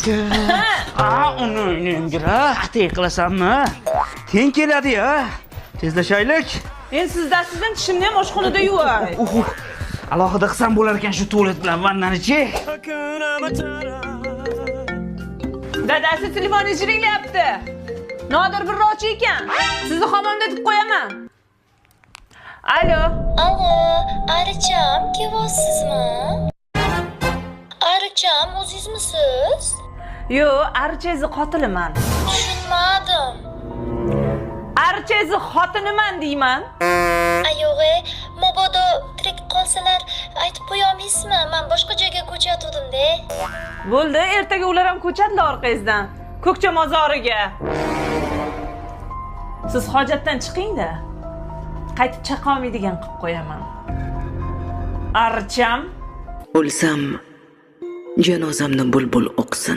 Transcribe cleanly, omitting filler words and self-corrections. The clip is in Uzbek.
A, uni ingira, atay qilasanmi? Teng keladi-ya. Tezlashaylik. Endi siz dasizdan tishimni ham oshxonada yuvay. Uh, alohida qilsam bo'lar ekan shu tualet bilan vannani-chi. Dadasi telefoni jiringlayapti. Nodir bir rochi ekan. Sizni xomomda deb qo'yaman. Alo. Alo, Aricham, kelyapsizmi? Aricham, o'zingizmisiz? Yo'q, archangizni qotiliman. Tushunmadim. Archangizni xotiniman deyman. Yo'g'e, mabodo tirik qolsalar aytib qo'yolmaysizmi? Man boshqa joyga ko'chayotgandim-da. Bo'ldi, ertaga ular ham ko'chadilar orqangizdan. Ko'kcha mozoriga. Siz hojatdan chiqing-da. Qaytib chaqa olmaydigan qilib qo'yaman. Archam. O'lsam, janozamni bulbul o'qisin.